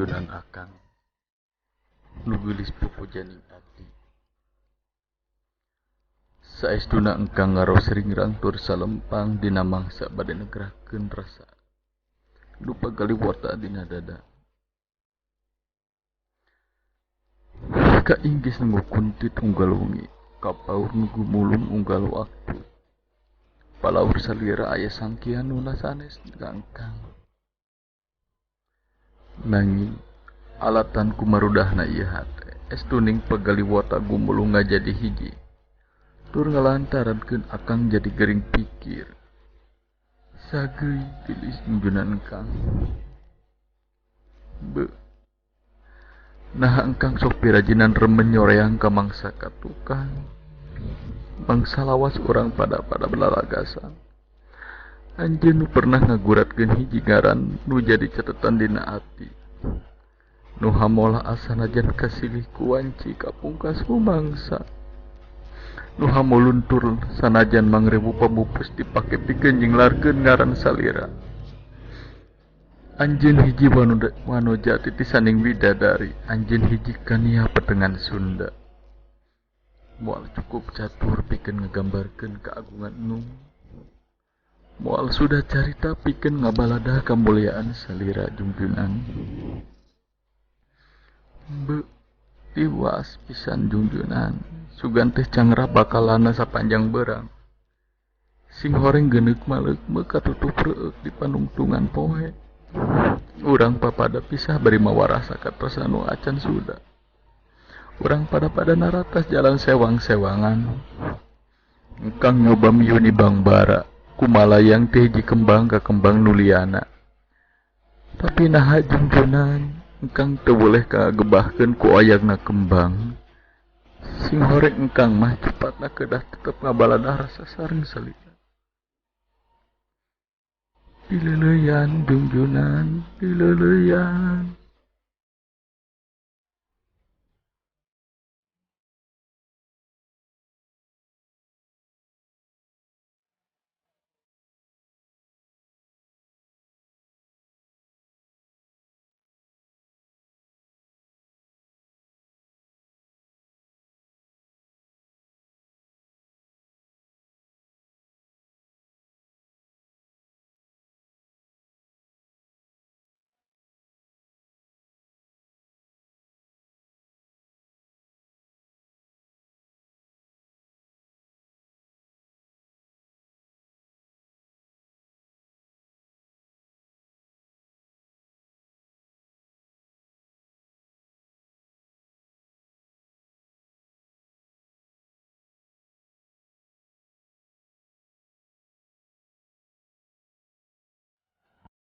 Jungjunan akang nu geulis pupujaning ati. Saestuna engkang ngaraos ringrang tur salempang dina mangsa bade negrahkeun rasa nu pagaliwota dina dada. Kainggis nu kuntit unggal wengi, kapaur nu gumulung unggal waktu. Palaur salira aya sangkian nu sanes ka engkang. Nanging alatan kumarudahna ieu hate, estuning pagaliwota gumulung ngajadi hiji. Tur ngalantarankeun akang jadi gering pikir. Sageui geulis jungjunan engkang. Be. Nah engkang sok pirajinan remen nyoreang ka mangsa ka tukang. Mangsa lawas urang pada belalagasan. Anjeun nu pernah ngaguratkeun hiji ngaran nu jadi catetan dina ati. Nu hamolah asanajan kasilih ku wanci kapungkas ku mangsa. Nu hamuluntur sanajan mangrebu pamupus dipake pikeun nyinglarkeun ngaran salira. Anjeun hiji wanoja titisaning widadari, anjeun hiji kania petengan Sunda. Moal cukup catur pikeun ngagambarkeun keagungan nu. Moal sudah carita pikeun ngabaladah kamuliaan salira jungjunan. Be, tiwas pisan jungjunan, sugan teh cangrah bakalana sapanjang berang. Sing horeng geuneuk maleuk katutup reueuk di panungtungan poe. Urang papada pisah bari mawa rasa katresna nu acan suda. Urang pada-pada naratas jalan sewang-sewangan. Engkang nyoba miuni bangbara, kumalayang teh hiji kembang ka kembang nuliana. Tapi naha jungjunan, engkang teu boleh kagebahkeun ku oyagna kembang. Sing horeng engkang mah cepatna kedah tetep ngabaladah rasa sareng salira. Dileleuyan jungjunan, dileleuyan.